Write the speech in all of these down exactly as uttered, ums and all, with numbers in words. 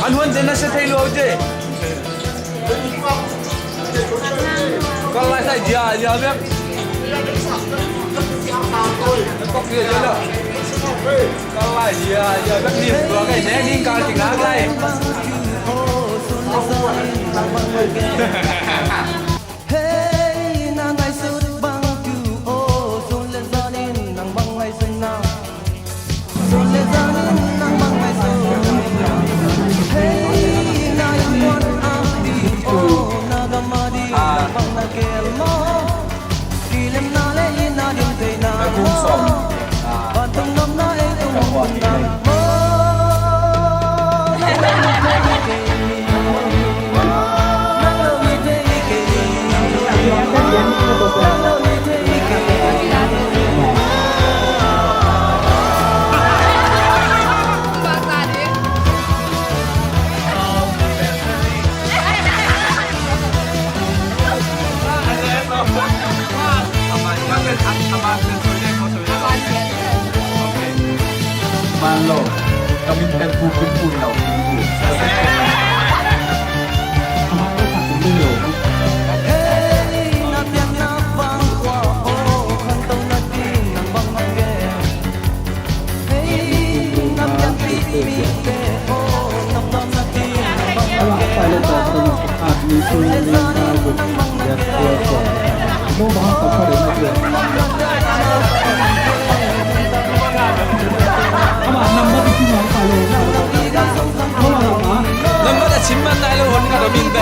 An huan den na se thei lo je. Kal lai sai dia dia bek. Kok dia dia lo. Kal lai dia dia bek ni tua kai ne ding kal ting nak lai. Hei, na ngaihsut bang tu aw, sun le zanin nang bang ngaihsun na. Sun le zanin nang bang ngaihsun. Hei, na innkuan a ding aw, na gam a ding nang bang na gel maw. Kilemna le inn a ding theihna maw. Vantung nopna ei tung nang maw. Man lo, kami pen pu pu pu lo. Nambat a chim man nai lo hon ka domin be.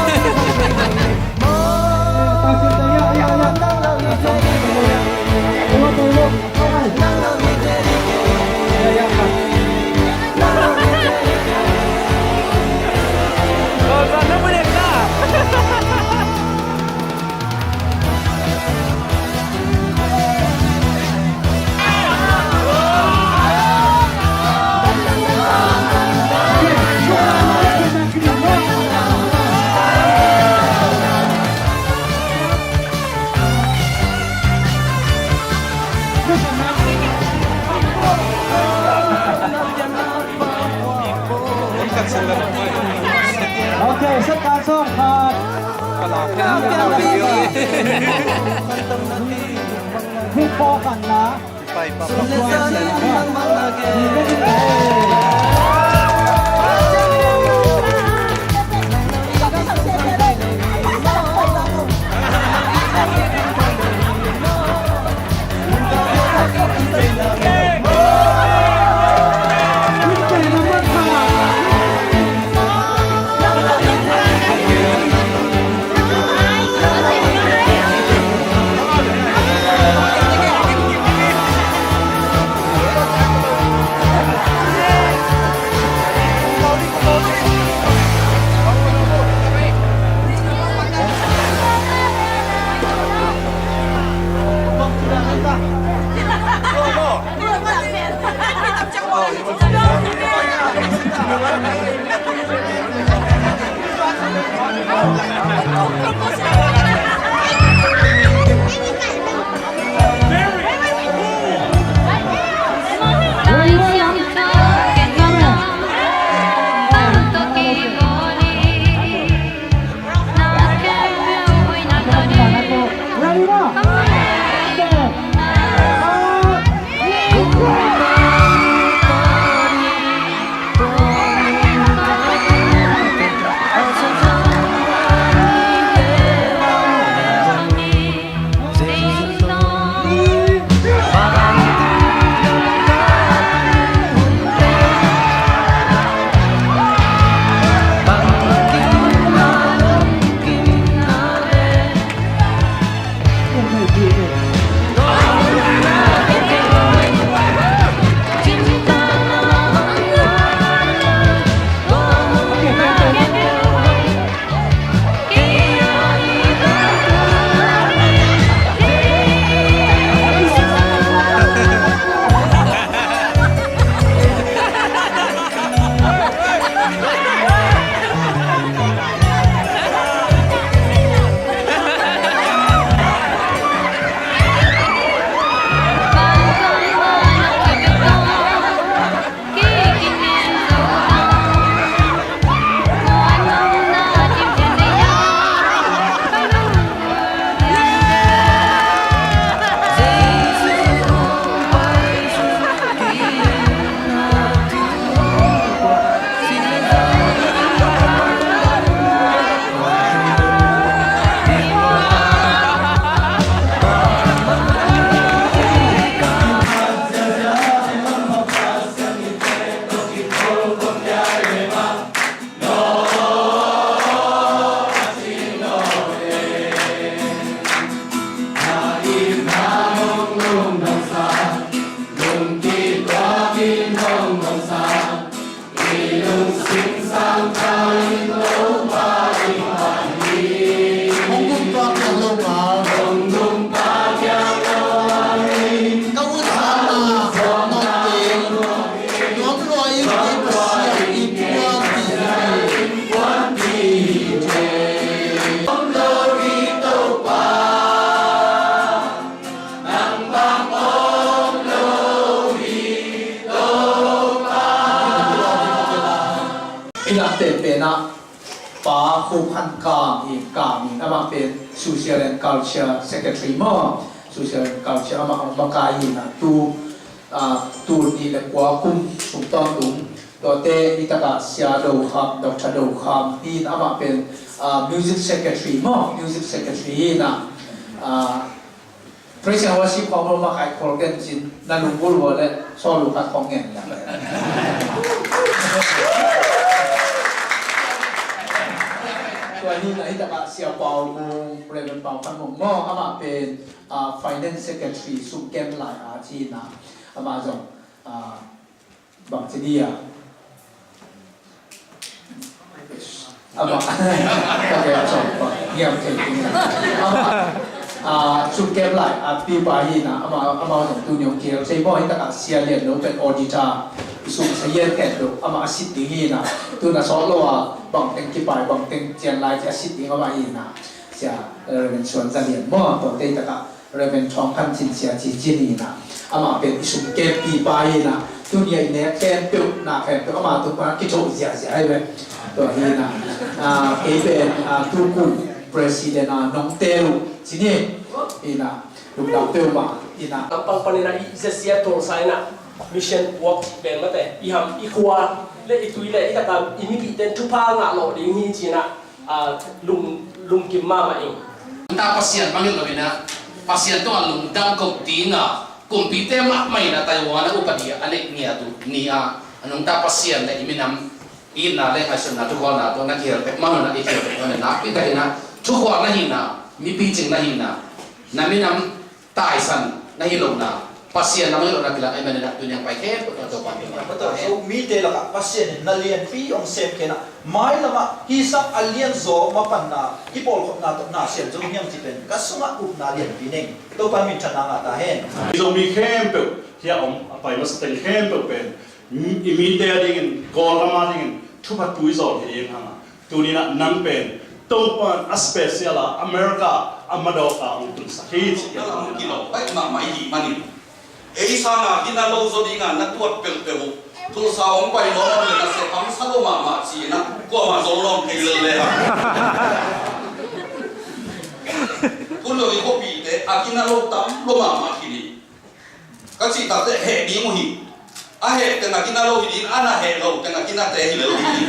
Ok, set khat sawm khat. Huk pawh khat na. A Khup Han Kam hi, Kam hi, amah pen Social and Culture Secretary maw, Social and Culture amah hong makai hi na, tu, ah, tul nih le kua kum sung tawntung, tuate i takah Sia Do Kham, Doctor Do Kham hi na, amah pen, ah, Music Secretary maw, Music Secretary hi na, ah, Praise and worship khawng lo mah kai khol ken cin, na lunggulh uh le sawl uh khat khawng ngen le. Tua hi na, hi takah Sia Pau Mung, Reverend Pau Khan Mung maw, amah pen, ah, Finance Secretary, sum kem lai a ci na, amah zong, ah, bang ci dia. Amah. Ka kei a sawm pa. Ngiam thei ding. Amah. Ah, sum kem lai a pipa hi na. Amah, amah zong tu ni ong kial thei maw, hi takah Sia Lian Lo pen auditor. I sum sa yen ken lo. Amah a sit ding hi na. Tu na sawt lo a bang teng kipai, bang teng cian lai ci a sit ding amah hi na. Sia, eh, Reverend Suan Za Lian maw. Tua te hi takah Reverend Thawng Khan Cin Sia ci cin hi na, amah pen i sum kempipa hi na, tuni a i nek khempeuh, na khempeuh amah tung pan kithoh ziahziah hi ve. Tua hi na, ah, kei pen, ah, tu kun president a nong tel uh cin hi, hi na, lungdam peuhmah hi na. Lampang panin a i zesia tolsa in a mission puak cih pen mate, i ham i khua le i tui le i takam i mipihte in thupha ngah lawh ding hi ci na, ah, lung, lungkim mahmah ing. Nungta Pasian bang hi lo in a, Pasian tungah lungdam ko ding a, kumpite mahmah in a Taiwan a upadi a neih ngiat uh ni a, a nungta Pasian le i minam itna le ngaihsutna thukhualna tawh na kihel pek man un a, i kihel pek man un a, nakpi takin a thukhual na hihna, mi picing na hihna, na minam taisan na hi lohna, Pasian lam hi lohna kilang ahih manin a tuni a pai khempeuh tawh Topa in Topa in mite lakah Pasian in na lianpi hong sem kei na, mailamah hihsak a lianzaw mapanna i pawlkhopna tawh na siam zo hiam cih pen ka sungah upna lianpi nei. Topa in minthanna ngah ta hen. Zomi khempeuh hia om a pai masa teng khempeuh pen i mite a dingin, Kawlram a dingin thupha tui zawl hi ding hang a, tuni in a nang pen Topa in a special a America a madawk a hong tunsak hi ci. Nang hong kilawm pai mahmah i hih manin, ei sanga hi na lo zaw ding a na tuat peuhpeuh uh, Tulsa hong pai nuam a, na sep hang sa lo mahmah ci in a, kuamah zong lawm kei lel le hang. Tun lo i khuapite a hi na lo tam lo mahmah khin hi. Ka cih takte heh ding uh hi. A heh teng a hi na lo hi ding, a na heh lo teng a hi nate hi lo ding hi.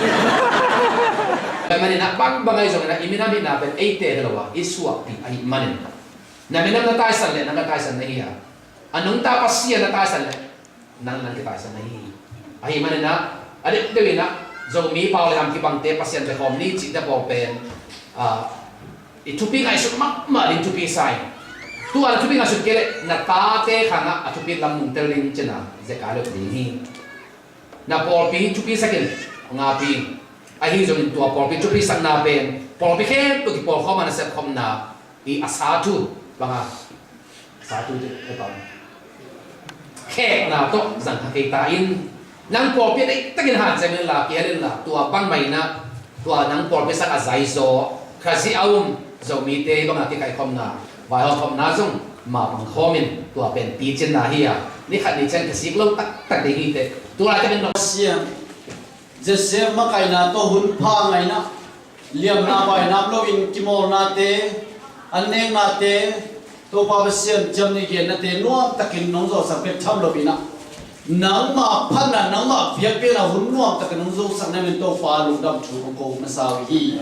Tua manin a bangbang ahi zongin a i minam hihna pen eite hi lo a, i suakpih ahih manin, na minam na taisan le nang ka taisan na hi a, a nungta Pasian na taisan le nang nang kitaisan na hi. Ahih manin a, a deuhdeuh in a, Zomi pau le ham kibangte Pasian bekhawm ni cihte pawl pen, ah, i thupi ngaihsut mahmah ding thupi sa in. Tua na thupi ngaihsut kei leh na tate khangah a thupi lam nungtel ding cih na zekai lo ding hi. Na pawlpi thupi sakin ngapi. Ahi zongin tua pawlpi thupi sakna pen pawlpi khempeuh kipawlkhawm a na sepkhopna i a sa thu banga sa thu te e pam khekna tawh zang kha kei ta in. Nang pawlpi a deihtakin hanciam inla, kihel inla, tua bangmah in a, tua nang pawlpi sak a zaizaw, Khazih a um Zomite hih bangah kikaikhopna, vaihawmkhopna zong mapang khawm in, tua pen picinna hi a, ni khat ni ciang kisik lo taktak ding hi teh. Tu laitakin nong Pasian, Joseph makaihna tawh hun pha ngaihna, liamna bainam loin kimawlnate, an neknate, Topa Pasian ciamnih gennate nuamtakin nong zawhsak bek tham lo in a, nangmah phatna, nangmah biakpiakna hun nuamtakin nong zawhsak na min Topa lungdam thu kong ko masa uh hi.